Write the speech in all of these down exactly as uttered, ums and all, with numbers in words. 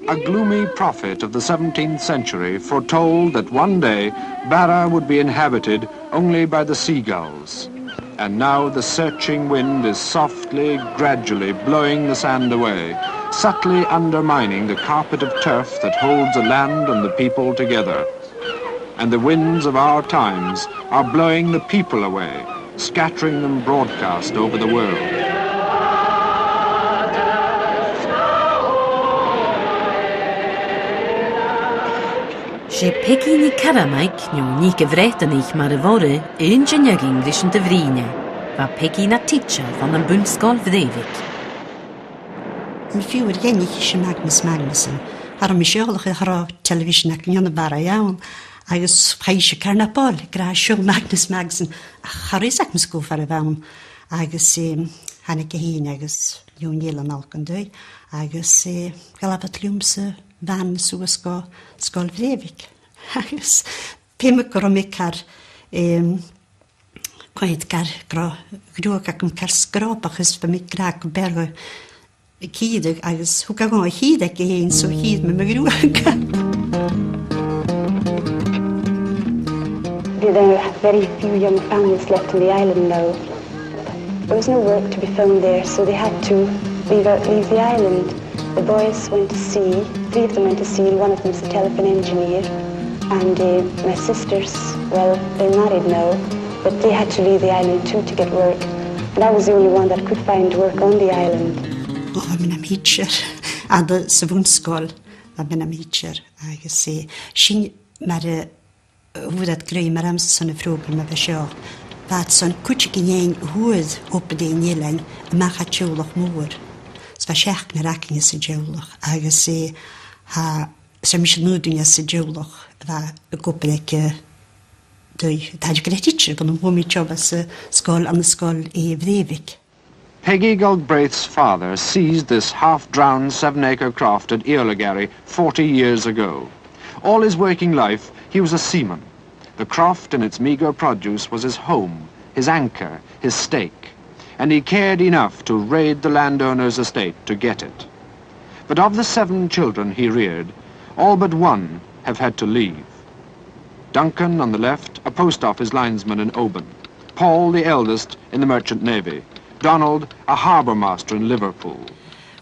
A gloomy prophet of the seventeenth century foretold that one day Barra would be inhabited only by the seagulls. And now the searching wind is softly, gradually blowing the sand away, subtly undermining the carpet of turf that holds the land and the people together. And the winds of our times are blowing the people away, scattering them broadcast over the world. 'S e Peigi NicCarmaig, no Nic a' Bhreatanaich mar a bh' oirre, aon de na h-English an do bhruidhinn e. Bha Peigi na tidsear ann am Bun-sgoil Bhrèibhig. Am fear a dh'aithnich, 's e Magnus Magnusson. Cha robh mise eòlach air, cha robh television againn ann am Barraigh ann, agus chaidh mise car na b' fhaide ag ràdh, "Seo Magnus Magnusson." Ach cha robh fhios agam 's cò far a bh' ann, agus, eh, thàinig e fhèin agus Eòin Eòlainig an taigh, agus, eh, dh'fhalbh e leamsa bhan suas gu Sgoil Bhrèibhig. Agus feumaidh gun robh mi car, em, cuid car gro-, gruag agam car sgròbach is bha mi ag ràdh gum b' fheàrr dhomh a chìreadh agus thug e dhomh a chìreadh aige fhèin, so chìr mi mo ghruag. There are very few young families left in the island now. There was no work to be found there, so they had to leave out, leave the island. The boys went to sea, three of them went to sea, and one of them is a telephone engineer. And, uh, my sisters, well, they're married now, but they had to leave the island too to get work. And I was the only one that could find work on the island. Ò, bha mi nam thidsear, fhad 's a bha mi san sgoil, bha mi nam thidsear, agus, eh, sin mar a, eh, fhuair iad grèim orm airson a' phrògram a bha seo. Bha iad airson cuideigin fhaighinn a fhuair obair air an eilean a-mach à teaghlach mòr. 'S bha seachdnar againne san teaghlach, agus, eh, tha, 's e mise an aon duine san teaghlach a bha ag obair aig, eh, taigh, taigh an taigh-òsta, bhon a bha mi a' dol dhan sgoil, ann an sgoil, eh, Bhrèibhig. Peigi Galbraith's father seized this half-drowned seven-acre croft at Iarlagarry forty years ago. All his working life, he was a seaman. The croft and its meagre produce was his home, his anchor, his stake, and he cared enough to raid the landowner's estate to get it. But of the seven children he reared, all but one have had to leave. Duncan, on the left, a post office linesman in Oban. Paul, the eldest, in the Merchant Navy. Donald, a harbour master in Liverpool.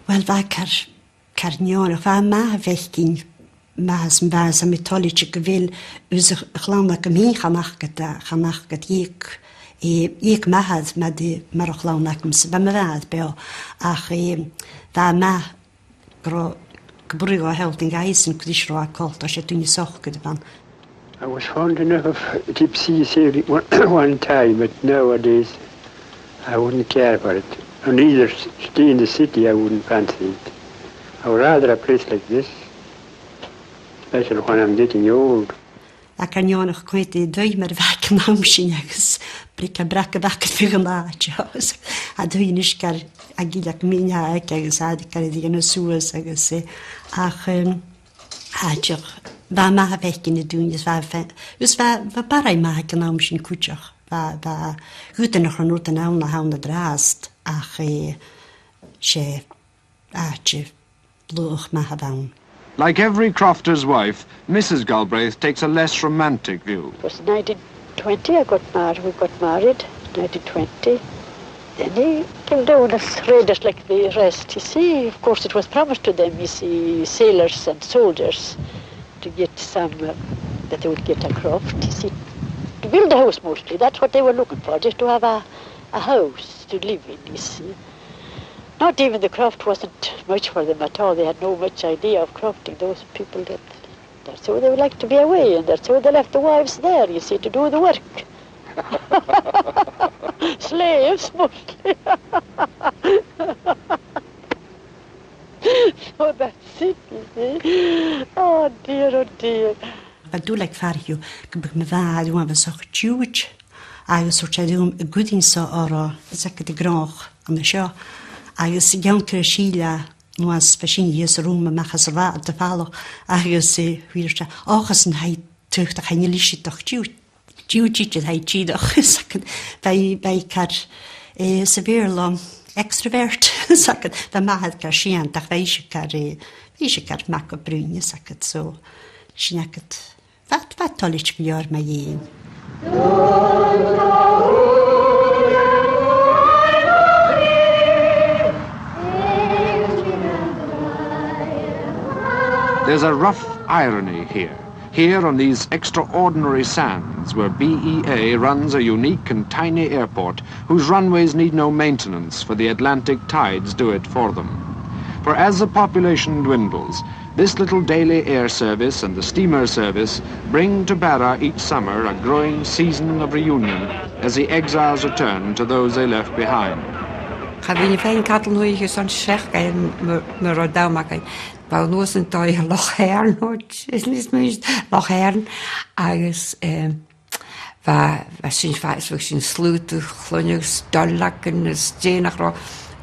Well, bha car, car neònach, bha m' athair a' faicinn, m' athair, 's m' athair, 's e mi toilichte gu bheil, is a' chlann agam fhìn, chan fhaca iad, chan fhaca iad, dh'fhàg, eh, dh'fhàg m' athair, ma dhi, mar a' chlann agam-sa, bha mo mhàthair beò, ach, eh, bha m' athair gu robh, gu b' urrainn dhomh a shealltainn dhaibhsan cò ris a robh e coltach, 's e duine socair a bh' ann. I was fond enough of deep sea sailing one, one time, but nowadays I wouldn't care for it. And neither s-, stay in the city, I wouldn't fancy it. I would rather a place like this, especially when I'm getting old. Ach an neònach cuid a dh'fhaodadh mar a bha aig an àm sin agus bric a bric a bha aca fad an àite. Agus a' dol a-nis car a' gilleadh mìneachadh agus a' dol a dhèanamh suas agus, eh, ach, em, àiteach, bha m' athair a' faicinn na daoine, is bha fe-, is bha, bha Barraigh math aig an àm sin cuideachd. Bha, bha, dh'fhaodadh nach robh an rud ann a th' ann an-dràsta, ach, eh, 's e àite laghach math a bh' ann. Like every crofter's wife, Missus Galbraith takes a less romantic view. It was nineteen twenty I got married, we got married, nineteen twenty. Then he came down as raiders like the rest. You see, of course, it was promised to them, you see, sailors and soldiers, to get some, uh, that they would get a croft, you see, to build a house mostly. That's what they were looking for, just to have a, a house to live in, you see. Not even the croft wasn't much for them at all. They had no much idea of crofting, those people that, that's how they would like to be away, and that's how they left the wives there, you see, to do the work. Slaves, mostly. So that's it, you see. Oh, dear, oh, dear. Bha dùil aig Farragh gum biodh mo mhàthair uabhasach diùid, agus thuirt e rium, "An cuir thu seo oirre, is agad a' ghnothach an seo." Agus an ceann cuiridh sìl e, no as bha sin dhìreach sa rùm a-mach às a' bha-, de bhalach, agus, eh, thuirt e, "Ach, is an taigh tuathta, chan eil i seo diùid, diùid idir, tha i dìreach." Is agad, bha i, bha i car, eh, sa Bheurla, extrovert. 'S agad, bha m' athair car sìon, ach bha ise car, eh, bha ise car mac a' bruidhinn, 's agad, so, sin agad. Bha, bha toilichte gu leòr mu dheidhinn. There's a rough irony here. Here on these extraordinary sands, where B E A runs a unique and tiny airport whose runways need no maintenance, for the Atlantic tides do it for them. For as the population dwindles, this little daily air service and the steamer service bring to Barra each summer a growing season of reunion as the exiles return to those they left behind. Cha bhithinn fhèin cadal nuair a son seach air mo, mo rud am againn. Bha nuas an dòigh Loch Earn, no, is níos mó Loch Earn, agus, em, bha, bha sin fa-, bha sin slaodadh, chloinne, stollagan, is dè nach robh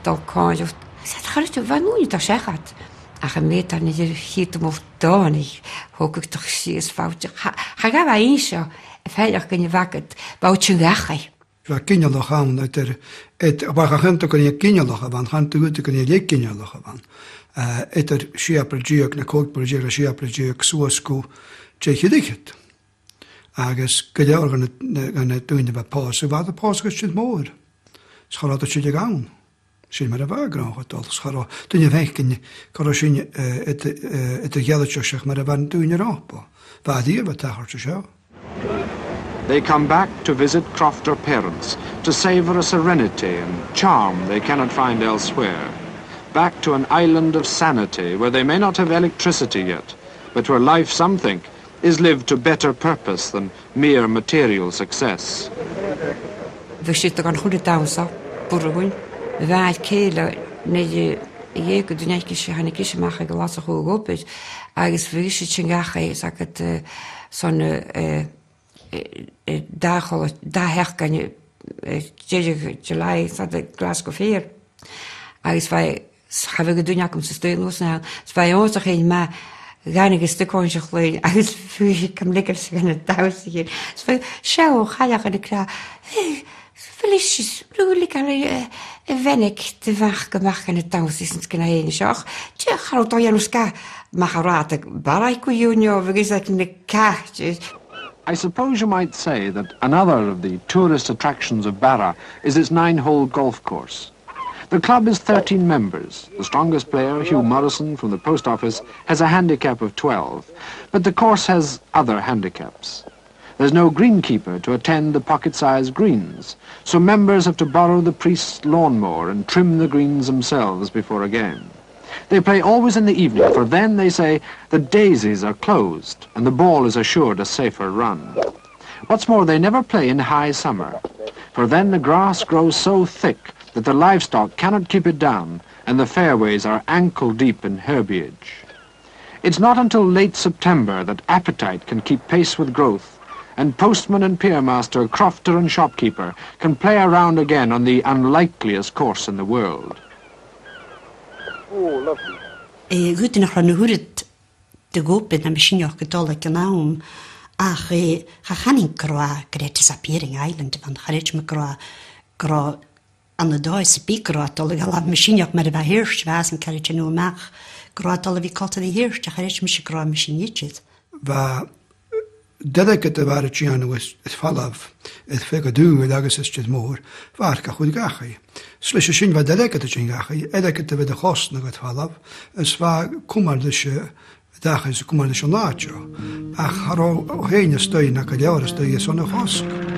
dol còmhla. Is iad chuireadh bha nuair a seachad. Ach am meud an idir chiad mo dònaich, thogach doch sìos fàilte. Cha, cha ghabh a-innis seo, a feileach gun a bhagad, bha sin gachaidh. Bha ginealach ann eadar, ead-, bha cha chanadh tu gur e ginealach a bh' ann, chanadh tu gur e ginealach a bh' ann. Eh, eadar sia bliadhna deug, no còig bliadhna deug, no sia bliadhna deug, suas gu deich air fhichead. Agus gu leòr dha na, na, dha na daoine a bha pòsadh, bha iad a' pòsadh aig Sìde Mòr. 'S cha robh iad a' tilleadh ann. Sin mar a bha e, gu dearbh, 's cha robh duine a' faicinn, cha robh sin, eh, eadar, eh, eadar-dhealaichte seach mar a bha na daoine romhpa. Bha iad a' tachairt an seo. They come back to visit crofter parents, to savour a serenity and charm they cannot find elsewhere. Back to an island of sanity where they may not have electricity yet, but where life, some think, is lived to better purpose than mere material success. Bha siud gan chur an dannsa, bhruidhinn, bha cèile, nì, dh'èigh gu dùn aice, 's thàinig ise a-mach a Ghlaschu a dh'obair, agus bha ise a' tighinn dhachaigh, 's agad, eh, son, eh, eh, eh, dà chola-, dà sheachdain, eh, deireadh July, 's agad, Glasgow Fair. Agus bha, s-, cha bhiodh an duine agam san staidhre nuas na, 's bha e uabhasach fhèin math, dh'fhan e gus do chòmhnaidh a' chloinn, agus bha e gam leigeil 's a' dannsa fhèin. 'S bha, seo, chailleach a' creic, eh, bheil sibh, bheil sibh a' leigeil, eh, a' bhean a' tighinn a-mach gun a' dannsa, is an sgin a h-aon seo. Dè, cha robh dòigh a-nis a-mach a ràdh, barrachd gu dheòin, agus aig na cairtean. I suppose you might say that another of the tourist attractions of Barra is its nine-hole golf course. The club is thirteen members. The strongest player, Hugh Morrison from the post office, has a handicap of twelve, but the course has other handicaps. There's no greenkeeper to attend the pocket-sized greens, so members have to borrow the priest's lawnmower and trim the greens themselves before a game. They play always in the evening, for then, they say, the daisies are closed and the ball is assured a safer run. What's more, they never play in high summer, for then the grass grows so thick that the livestock cannot keep it down and the fairways are ankle-deep in herbiage. It's not until late September that appetite can keep pace with growth, and postman and piermaster, crofter and shopkeeper can play a round again on the unlikeliest course in the world. Oh, lovely. Eh, dh'fhaodadh nach robh na h-uiread de dh'obair no maisinneachd a' dol aig an àm, ach, eh, cha chanainn gun robh e, gur e disappearing island a bh' ann, cha chreid mi gun robh, gun robh ann an dòigh sam bith gun robh e a' dol a dh'fhalbh, maisinneachd mar a bha Hirt, bha esan car a' tighinn a-mach, gun robh e a' dol a bhith coltach ri Hirt, ach cha chreid mise gun robh e maisean idir. Bha deiligid a bha ri dèanamh is, is falbh, is feadh an t-saoghail agus is Sìde Mòr, bha iad ga chur dhachaigh. 'S leis a sin bha deiligid a' tighinn dhachaigh, deiligid a bha a' cosnadh is falbh, is bha cumail leis a' dhachaigh is cumail leis an àite. Ach cha robh fhèin a-staigh no gu leòr a-staigh airson a chosg.